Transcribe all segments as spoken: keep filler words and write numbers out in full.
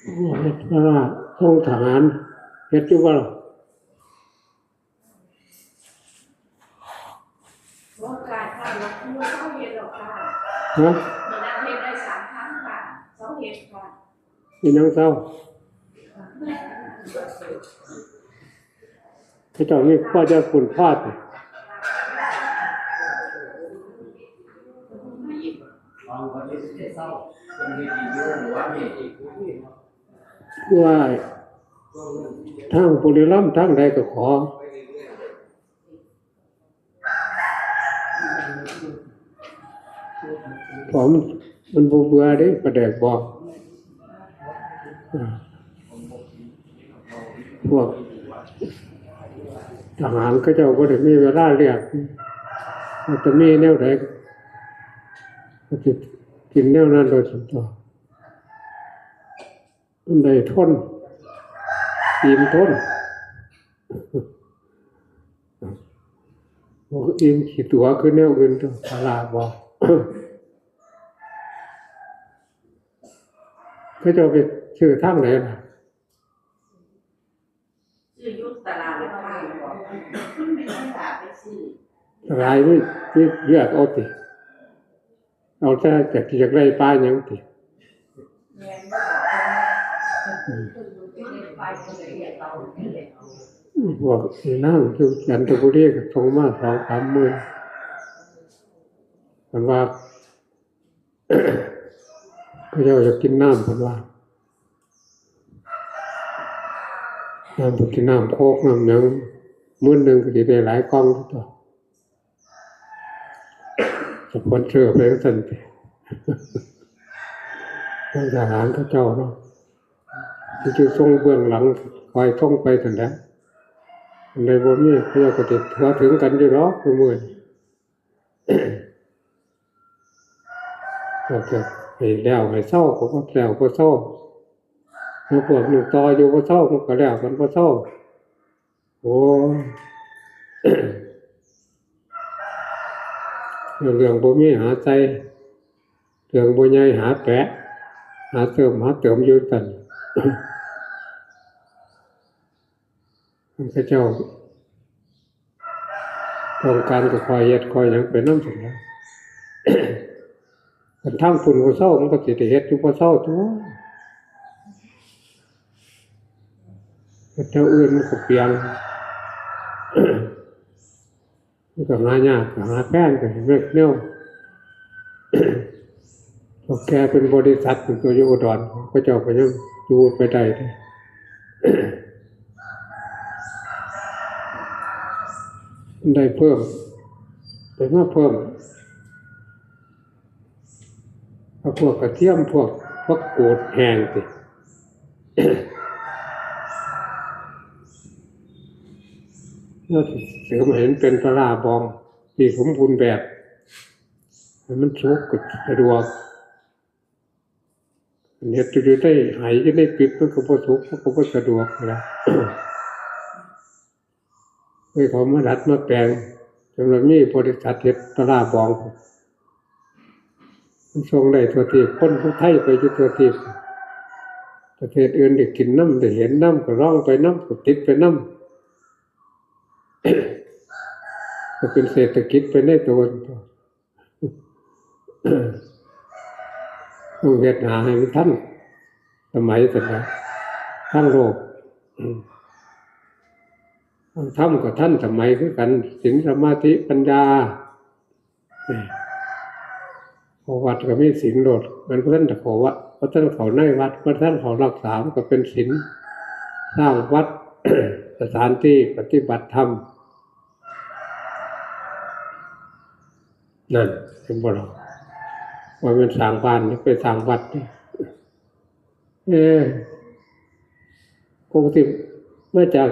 โอ้ เฮ็ดพระราชทรงทหาร เฮ็ดอยู่บ่ล่ะ บ่กล้าค่ะ หลวงปู่ เซาเฮ็ดดอกค่ะ ฮะ มื้อนั้นเฮ็ดได้สามครั้งค่ะ เซาเฮ็ดค่ะ เป็นหยังเซา เขาเจ้ามีพ่อเจ้าคุณพ่อติ ว่าทางบุรีรัมย์ทางใดก็ขอ ผมมันบ่เบื่อเด้ ปลาแดกบอง อ่า พวกทหารเขาเจ้าบ่ได้มีเวลาเลือก ว่าจะมีแนวใด ก็สิกินแนวนั้นโดยส่วนตัว มันได้ทน อิ่มทน บ่อิ่มขี้ตั๋วคือแนวอื่นตัว พาราบ่ เขาเจ้าไปซื้อทางไหนล่ะ ซื้ออยู่ตลาดเลยค่ะ คุณแม่ตลาดไปซื้อ หลายมื้อ มื้อเลือกเอาติ เอาแต่อยาก อยากได้ปลาหยังติ แม่นบ่ อืม พวกไอ้นางอยู่จันทบุรีก็ส่งมาสองสามหมื่น มันว่า เขาเจ้าอยากกินน้ำ เพิ่นว่า น้ำ เพิ่นกินน้ำโคกน้ำหยัง มื้อหนึ่งก็สิได้หลายกล่องตัว สปอนเซอร์ไปจั่งซั้นติ ทางทหารเขาเจ้าเนาะ ที่จะส่งเบื้องหลัง คอยส่งไปซั่นแหละ อันใดบ่มี เขาเจ้าก็สิทั่วถึงกันอยู่ดอก ซุมื้อนี้ ก็จะให้แล้วให้เซา ก็บ่แล้วบ่เซา แล้วพวกนี้ต่ออยู่บ่เซา มันก็แล้วกันบ่เซา โอ้ย เรื่องบ่มีหาใส่ เรื่องบ่ใหญ่หาแปะ หาเติม หาเติมอยู่ซั่น มันเขาเจ้า ต้องการก็คอยเฮ็ดคอยหยังไปนำซั่นแหละ คันทางพุ้นบ่เซา มันก็สิได้เฮ็ดอยู่บ่เซาตั๊ว เฮ็ดแนวอื่นมันก็เปลียง มันก็หายาก ก็หาแพง ก็แม่นแนว พวกแกเป็นบริษัทเป็นตัวอยู่อุดร เขาเจ้าก็ยังอยู่ไปได้เด้ ได้เพิ่ม ได้มาเพิ่ม เอาพวกกระเทียม พวกผักกูดแห้งติ แล้วสิเสริมให้มันเป็นปลาร้าบองที่สมบูรณ์แบบ ให้มันสุกก็สะดวก เฮ็ดอยู่ในไหอยู่ในปิ๊บมันก็บ่สุก มันก็บ่สะดวกนะ เฮ้ย เขามาดัดมาแปลง จนว่ามีบริษัทเฮ็ดปลาร้าบอง มันส่งได้ทั่วทีป คนผู้ไทยไปอยู่ทั่วทีป ประเทศอื่นได้กินนำ ได้เห็นนำ ก็ลองไปนำ ก็ติดไปนำ ก็เป็นเศรษฐกิจไปในตัว ต้องเฮ็ดหาให้มันทันสมัยซั่นนะ ทางโลก อืม ทางธรรมก็ทันสมัยคือกัน ศีล สมาธิ ปัญญา นี่ เข้าวัดก็มีศีลโลด มันบ่ทันได้เข้าวัด บ่ทันเข้าในวัด บ่ทันเข้ารักษา มันก็เป็นศีล สร้างวัด สถานที่ปฏิบัติธรรม นั่น เห็นบ่ล่ะ ว่ามันสร้างบ้านนี่ไปสร้างวัดนี่ เออ คงสิมาจาก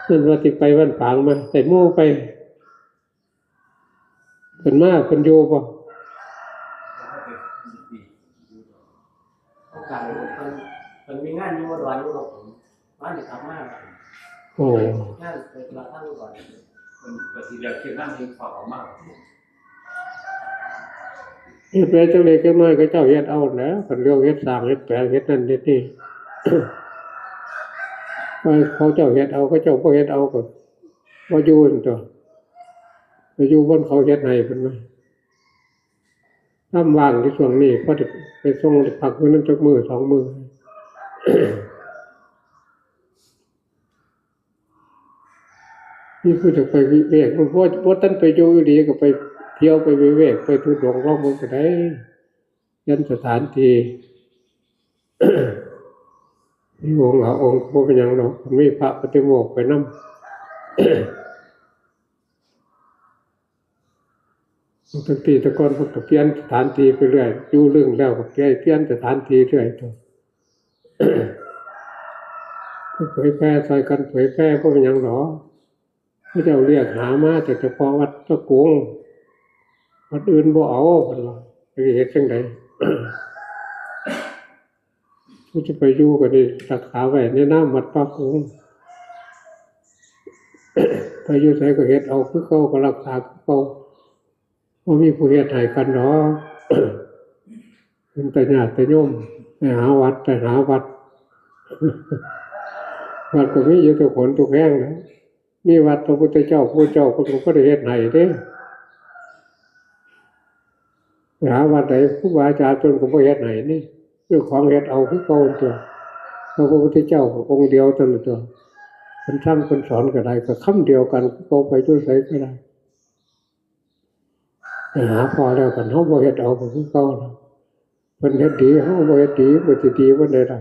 นั่นว่าสิไปบ้านฝางมา แต่หมู่ไป เพิ่นมา เพิ่นอยู่บ่ โอกาสเพิ่นเพิ่นมีงานอยู่อุดรอยู่ครับผม บ้านนี่กลับมาครับผม โอ้ งานไปธุระทางอุดร มันก็สิเลือกเฮ็ดงานเองฝากออกมาครับผม เฮ็ดไปจังใด๋จังน้อย เขาเจ้าเฮ็ดเอาแหล้ว คันเรื่องเฮ็ดสร้างเฮ็ดแปลง เฮ็ดนั่นเฮ็ดนี่ ว่าเขาเจ้าเฮ็ดเอา เขาเจ้าบ่เฮ็ดเอาก็บ่อยู่นั่นตั๊ว ไปอยู่บ่อนเขาเฮ็ดให้เพิ่นว่า ยามว่างอยู่ช่วงนี้ พอได้ไปส่งได้พักอยู่นำจักมื้อสองมื้อ มีผู้จะไปวิเวก บ่ บ่ บ่ทันไปอยู่อีหลีก็ไปเที่ยวไปวิเวก ไปธุดงค์ลองเบิ่งก็ได้ เปลี่ยนสถานที่ มีองค์หาองค์ก็บ่เป็นหยังดอก มีพระปาฏิโมกข์ไปนำ ตั้งแต่แต่ก่อนเพิ่นก็เปลี่ยนสถานที่ไปเรื่อย อยู่ลึงแล้วก็เปลี่ยน เปลี่ยนสถานที่เรื่อยตั๊ว เผยแผ่ ซ่อยกันเผยแผ่ บ่เป็นหยังดอก เขาเจ้าเรียกหามาแต่เฉพาะวัดตะกง วัดอื่นบ่เอา เพิ่นว่า สิเฮ็ดจังใด๋ ผู้จะไปอยู่ก็ได้รักษาไว้ในนามวัดป่ากุง ไปอยู่ไสก็เฮ็ดเอาคือเก่า ก็รักษาคือเก่า บ่มีผู้เฮ็ดให้กันดอก เป็นแต่ญาติแต่โยม ไปหาวัด ไปหาวัด วัดก็มีอยู่ทุกหนทุกแห่งนะ มีวัดพระพุทธเจ้า พระพุทธเจ้าเพิ่นก็บ่ได้เฮ็ดให้เด้ ไปหาวัดใด ครูบาอาจารย์เพิ่นก็บ่เฮ็ดให้นี่ เจ้าของเฮ็ดเอาคือเก่าตั๊ว พระพุทธเจ้าก็องค์เดียวเท่านั้นตั๊ว เพิ่นสั่งเพิ่นสอนก็ได้ ก็คำเดียวกันคือเก่า ไปอยู่ไสก็ได้ ไปหาพ้อแล้ว คันเฮาบ่เฮ็ดเอาก็คือเก่าล่ะ เพิ่นเฮ็ดดี เฮาบ่เฮ็ดดี มันสิดีปานใดล่ะ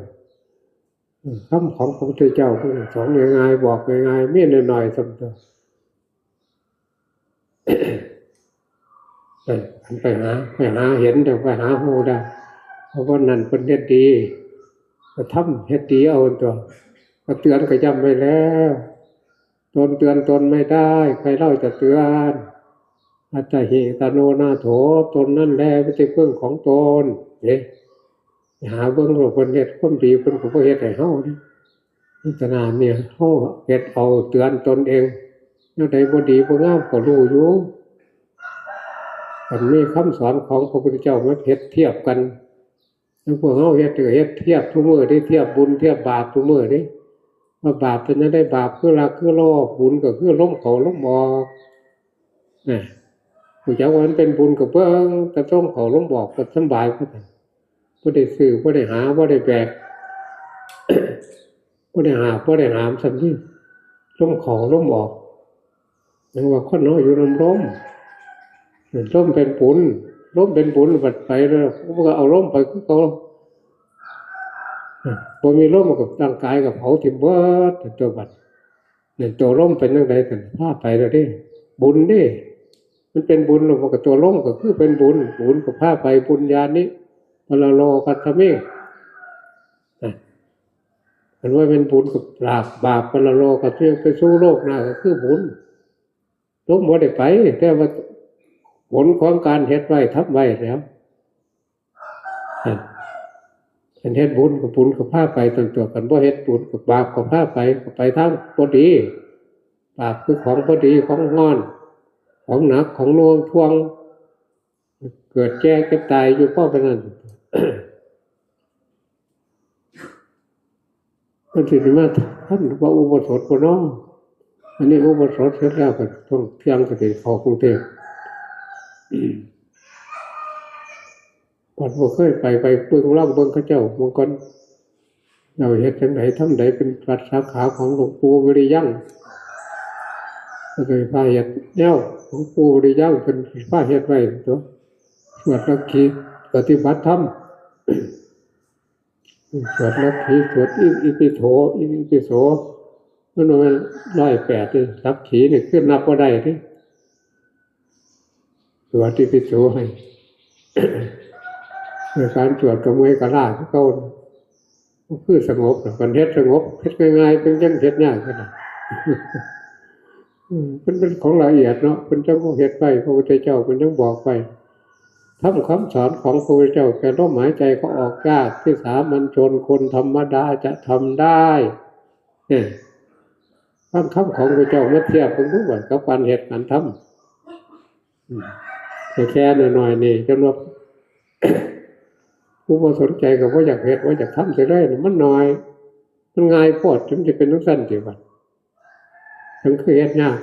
อืม คำของพระพุทธเจ้าเพิ่นสอนง่ายๆ บอกง่ายๆ มีน้อยๆ ส่ำตั๊ว เออ คันไปหา ไปหาเห็นเด้อ ไปหาฮู้ได้ เพราะว่านั่นเพิ่นเฮ็ดดี ก็ทำเฮ็ดดีเอาตั๊ว ก็เตือนก็ย้ำไว้แล้ว ตนเตือนตนไม่ได้ ใครเล่าจะเตือน อัตตาหิอัตโนนาโถ ตนนั่นแลเป็นที่พึ่งของตน เด้ หาเบิ่งโลด เพิ่นเฮ็ดความดี เพิ่นก็บ่เฮ็ดให้เฮาเด้ พิจารณาเนี่ย เฮาเฮ็ดเอา เตือนตนเอง แนวใดบ่ดีบ่งามก็รู้อยู่ คันมีคำสอนของพระพุทธเจ้ามาเฮ็ดเทียบกัน แล้วพวกเฮาเฮ็ดก็เฮ็ดเทียบทุกมื้อเด้ เทียบบุญเทียบบาปทุกมื้อเด้ ว่าบาปเป็นจั่งใด๋ บาปคือลักคือโลภ บุญก็คือลมเข้าลมออก นะ รู้จักว่ามันเป็นบุญก็เบิ่งแต่ลมเข้าลมออกก็สำบายกว่ากัน บ่ได้ซื้อ บ่ได้หา บ่ได้แบก บ่ได้หาบ บ่ได้หาม ส่ำนี้ ลมเข้าลมออก ยังว่าคนเฮาอยู่นำลม ลมเป็นบุญ ลมเป็นบุญ บัดไปแล้ว มันก็เอาลมไปคือเก่า บ่มีลมมันก็ร่างกายก็เผาถิ่มเบิดตั๊วบัด เนี่ย ตัวลมเป็นจั่งใด๋ ก็พาไปแล้วเด้ บุญเด้ มันเป็นบุญแล้ว มันก็ตัวลมก็คือเป็นบุญ บุญก็พาไป ปุญญานิ ปรโลกัสมิง นะ คันว่าเป็นบุญก็บาป บาปปรโลกัสมิง ไปสู่โลกหน้าก็คือบุญ ลมบ่ได้ไป แต่ว่าผลของการเฮ็ดไว้ ทำไว้แล้ว คันเฮ็ดบุญก็บุญก็พาไปตั๊ว คันบ่เฮ็ดบุญก็บาปก็พาไป ก็ไปทางบ่ดี บาปคือของบ่ดี ของร้อน ของหนัก ของหน่วงถ่วง เกิดแก่เจ็บตายอยู่พอปานนั้น เพิ่นสิมาทันว่าอุโบสถบ่น้อ อันนี้อุโบสถเสร็จแล้วก็ต้องเที่ยงก็สิเข้ากรุงเทพฯ บัดบ่เคยไป ไปเบิ่งลองเบิ่งเขาเจ้า บางคน เจ้าเฮ็ดจั่งใด๋ ทำใด๋ เป็นวัดสาขาของหลวงปู่วิริยังค์ ก็เลยพาเฮ็ดแนวหลวงปู่วิริยังค์เพิ่นพาเฮ็ดไว้ตั๊ว สวดลักขีปฏิบัติธรรม สวดลักขี สวดอิ อิติโส อิติปิโส มันว่าร้อยแปดนี่ ลักขีนี่คือนับบ่ได้เด้ สวดอิติปิโสให้ ในการสวดก็เมื่อยก็ล้าคือเก่า ก็คือสงบน่ะ คันเฮ็ดสงบ เฮ็ดง่ายๆ เพิ่นจั่งเฮ็ดยากขนาด อืม มันเป็นของละเอียดเนาะ เพิ่นจั่งบ่เฮ็ดไว้ พระพุทธเจ้าเพิ่นจั่งบอกไว้ ธรรมคำสอนของพระพุทธเจ้า แค่ลมหายใจเข้าออกยากที่สามัญชนคนธรรมดาจะทำได้ เนี่ย ฟังคำของพระเจ้ามาเทียบเบิ่งดูว่ากับการเฮ็ดการทำ อืม แต่แค่น้อยๆ นี่ จนว่า ผู้บ่สนใจก็บ่อยากเฮ็ด บ่อยากทำเสียเลย มันน้อย มันง่ายโพด มันสิเป็นจั่งซั้นติบัด มันคือเฮ็ดยาก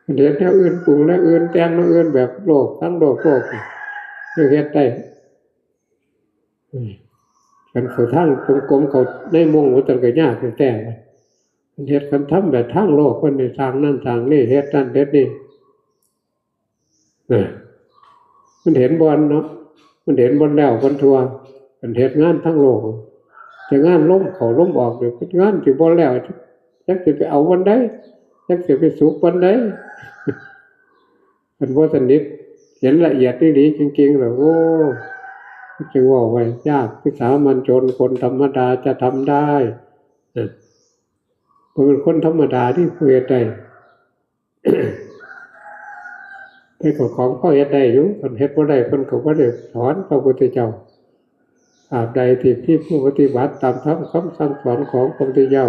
มันเฮ็ดแนวอื่น ปรุงแนวอื่น แต่งแนวอื่น แบบโลก ทั้งโลก โลกนี่ ยังเฮ็ดได้ อืม คันเข้าทางจงกรม เข้าในมุ้ง ว่าซั่นก็ยากแท้ๆ มันเฮ็ด คันทำแบบทางโลก เพิ่นนี่สร้างนั่นสร้างนี่ เฮ็ดนั่นเฮ็ดนี่ นะ มันเห็นบ่อนเนาะ มันเห็นบ่อนแล้วบ่อนทั่ว มันเฮ็ดงานทั้งโลก แต่งานลมเข้าลมออกเนี่ย งานสิบ่แล้ว จักสิไปเอาวันใด จักสิไปสุขวันใด มันบ่สนิท เห็นละเอียดอีหลีจริงๆ แล้ว โอ้ มันจึงว่าไว้ยากที่สามัญชนคนธรรมดาจะทำได้ นะ บ่เป็นคนธรรมดาที่ผู้เฮ็ดได้ แต่ก็ของพอเฮ็ดได้อยู่ คันเฮ็ดบ่ได้ เพิ่นก็บ่ได้สอน พระพุทธเจ้า ตราบใดที่มีผู้ปฏิบัติตามธรรมคำสั่งสอนของพระพุทธเจ้า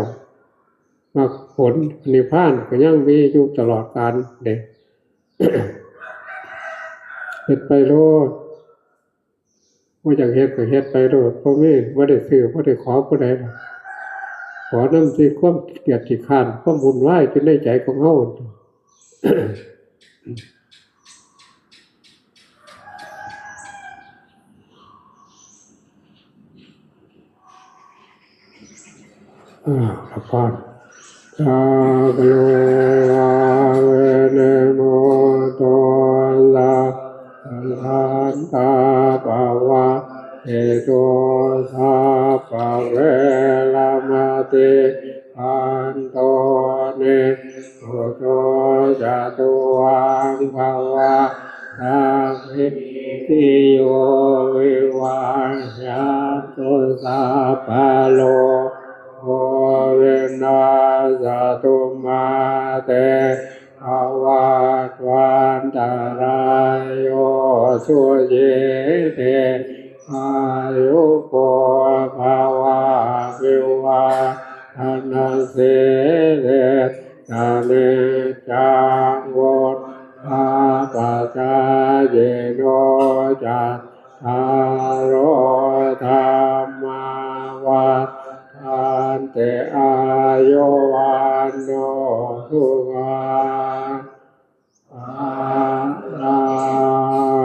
มรรคผลนิพพานก็ยังมีอยู่ตลอดกาลเด้ เฮ็ดไปโลด บ่อยากเฮ็ดก็เฮ็ดไปโลด บ่มี บ่ได้ซื้อ บ่ได้ขอผู้ใดดอก ขอนำที่ความเกียจขี้คร้าน ความวุ่นวายอยู่ในใจของเฮา อ่า ละพร สัพพะโลกาเวนะโม โต สัพพะทันตาปะวัตติโต สัพพะเวระมะติ พันโต นิพุโต จะตุวัง ภะวะ สัพพิติโย วิวัชชันตุ สัพพะโรโค วินัสสะตุ มา เต ภะวัตวันตะราโย สุขี ที อายุโก ภะวะ อภิวาทะนะสีลิสสะ นิจจัง วุฑฒาปะจายิโน จัตตาโร ธัมมา วัฑฒันติ อายุ วัณโณ สุขัง พลั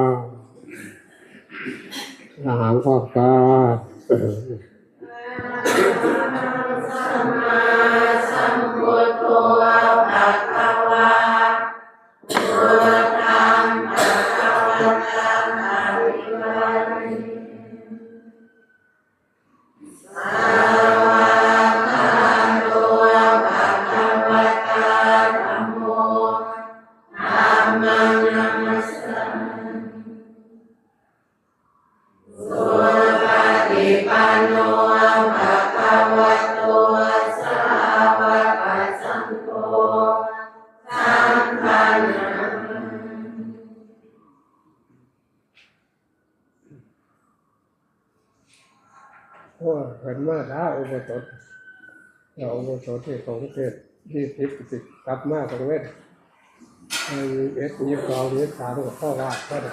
ง อรหัง พร้อมกัน สัมมาสัมพุทโธ ภะคะวา พุทธัง ภะคะวันตัง อะภิวาเทมิ สะวากขาโต ภะคะวะตา ธัมโม ธัมมัง นะมัสสามิ สุปะฏิปันโน ภะคะวะโต สาวกสังโฆ สังฆัง นะมามิ โอ้ย เพิ่นมาหาอุโบสถ แล้วอุโบสถที่ของเทศยี่สิบ สิกลับมาตรงเวท เอ่อ ยี่สิบเอ็ด ยี่สิบสอง ยี่สิบสาม ก็เข้าวัดก็ได้